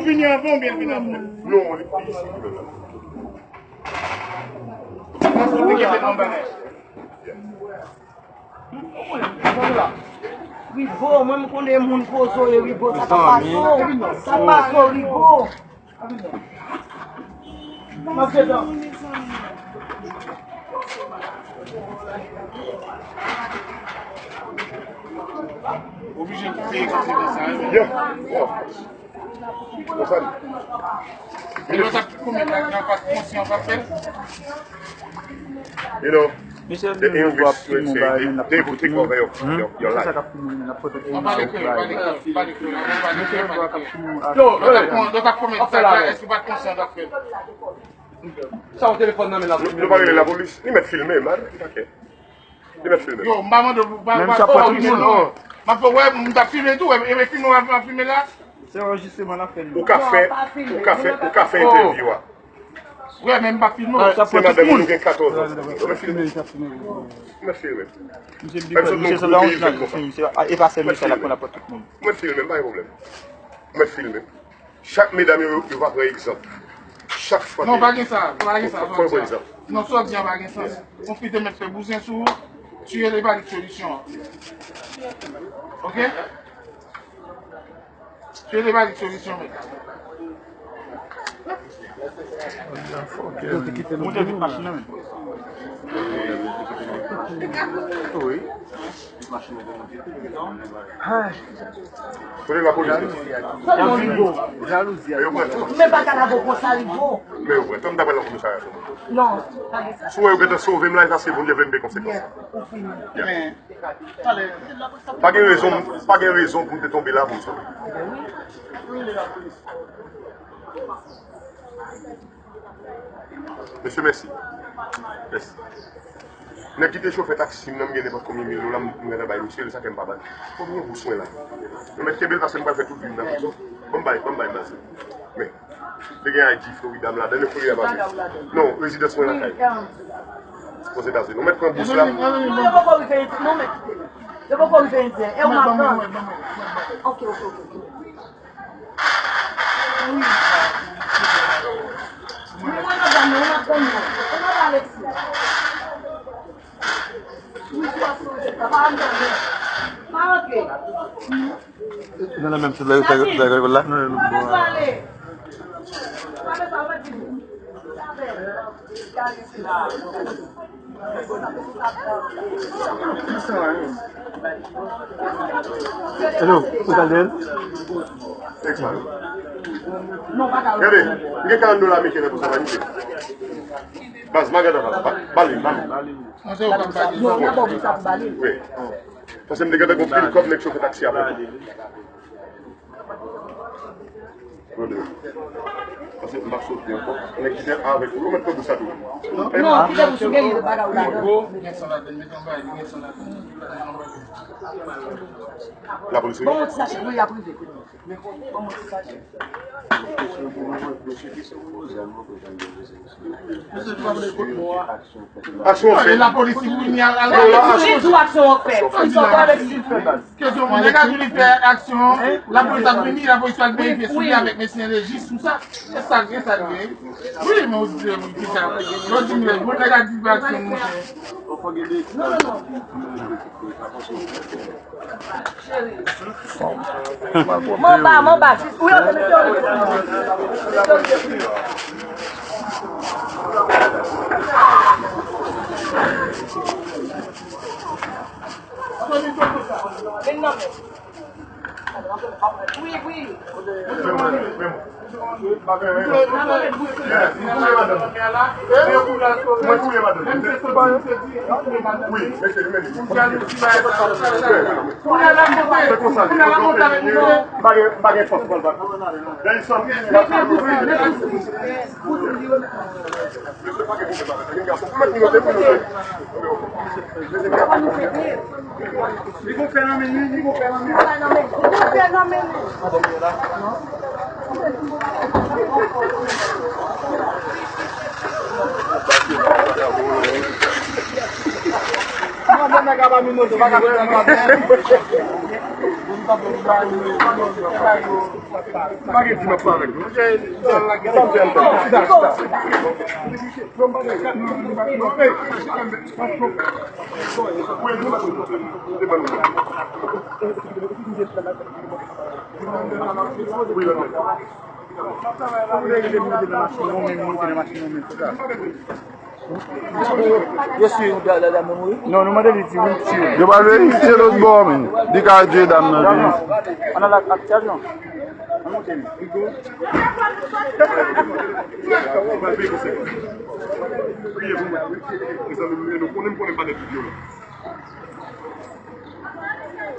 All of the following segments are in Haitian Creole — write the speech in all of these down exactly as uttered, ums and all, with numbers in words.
Vini anvan oubyen l vin apre? Non, li pi isi ki menm la. Paske w te gentan nan bagay. Rigo, mwen m konnen moun kozo e Rigo, sa pa pase w, sa pase w, Rigo. Oblije kite egzanp sa, wi. Yeah, yeah, of course. Konsa li. E lòt ap komèt la, nan pa konsyan, pa fè l. You know, the English will say, they, they will take over your, your, your life. An pale kreyòl, pale kreyòl, pale kreyòl, an pale kreyòl, pale kreyòl. Lòt ap kon-, lòt ap komèt sa, èske w pa t konsyan w t ap fè l? Sa yon telefòn nan men la. Nou, nou pa rele lapolis, li mèt filme, man, li pa kè. Li mèt filme. Yo, m pa mande w, pa, pa, pa filme non. M ap fè, wè, m t ap filme tou, wè, e filme w ap filme la. Se anrejistreman l ap fè. Ou ka fè, ou ka fè, ou ka fè entèvyou a. Wè, men m pa filme w. Se madanm ou, nou gen katòz an. Ou mèt filme. Ou mèt filme. Misye di misye se Laurence la, se, se, e pa sèl misye la konn apòt tout moun. Ou mèt filme, m pa gen pwoblèm. Ou mèt filme. Chak medam yo, yo va pran egzanp. Chak fwa. Non, pa gen sa, pa gen sa, pa gen sa. Non, sa w di an pa gen sans. Yon fi te mèt fè bouzen sou ou, tiye li pa li solisyon an. Oke? Tiye li pa li solisyon, men. Monte vit machin nan, men. Wi. Kote lapolis? Jalouzi. Men bagay la bon konsa, li bon. Men yo pran. Tann ta pral nan komisarya sou. Non, pa gen sa. Si w wè yo gentan sove m la, e paske Bondye vle m de konsekans. Yeah, ou fini. Yeah. Pa gen rezon, pa gen rezon pou m te tonbe la pou m sove. Mesye, mèsi. Mèsi. Nèg ki te chofè taksi m nan, m gen nenpòt konbyen mil dola, m, m gentan bay misye l, sa fè m pa bay. Konbyen bous mwen la? Nou mèt kenbe l paske m pral fè tout vi m nan prizon. Ban m bay, ban m bay baz. Men, te gen I D Florida m ladan, men Florida pa vre. Non, rezidans mwen lakay. Ozetazini. Nou mèt pran bous la. Non, yo poko rive, non, men kite. Yo poko rive endyen. E w madan. Ok, ok, ok, ok. Wi. Wi, mwen nan zòn nan, mwen ap tann nou. Mwen ap Alexis. Wi, sou ap sou, se pa, pa ann tann. Pa antre. Non, non, menm si lè yo fè, fè rekòl la. Pa bezwen ale. Pa bezwen ale. Hello, ou pral dèyè l? Gade, m gen karant dola ameriken nan pou sa vanite. Baz, m a gade avan, ba, ba li, ba li. Non, se ou k ap ba li. Non, n a ba w pou sa pou ba li. Wi. Paske m te gentan gon pil kòb, nèg chofè taksi a pran. Pase m ap soti ankò. Nèg ki te avèk ou, yo mèt pran bous la tou. Non, kite bous ou genyen, bagay ou ladan. Lapolis, wi. Bon, ti sachè, wi, y ap rive. Bon, ti sachè. Aksyon fèt. Lapolis vini al, al. Ki jou aksyon an fèt? Sa w pale si l fè baz? Kesyon pou nèg la di li fè aksyon, lapolis ap vini, lapolis pral verifye sou li avèk mesye lejis, tout sa. E sa, e sa l gen. Wi, men ou di, wi, ki sa. Yo di m, bon, nèg la di fè aksyon, monchè. Manba, manba, sis. Wi, yo te mete yo. Vin nan men. Wi, wi. Li gon fè nan men li, li gon fè nan men li. Li gon fè nan men li. Mwen, mwen, nèg a pa mimoze, pa ka fè nan men. Pa gen di m ap pale avèk nou. Sa m fè m fè. Chita, chita. Yo swiv dam nan mouri? Non, nou mande li di wi, m swiv. Yo pral verifye lòt bò, men. Li ka di dam nan vini. Ann al ak, ak chaj, non? Ann monte li. Priye pou mwen. Mezanmi, nou konnen m konnen m pa nèg ki vyolans.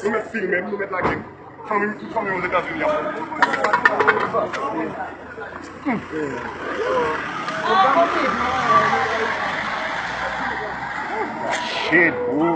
Nou mèt filme m, nou mèt lage m. Fanmi m, tout fanmi m Ozetazini ap. Shit, bro.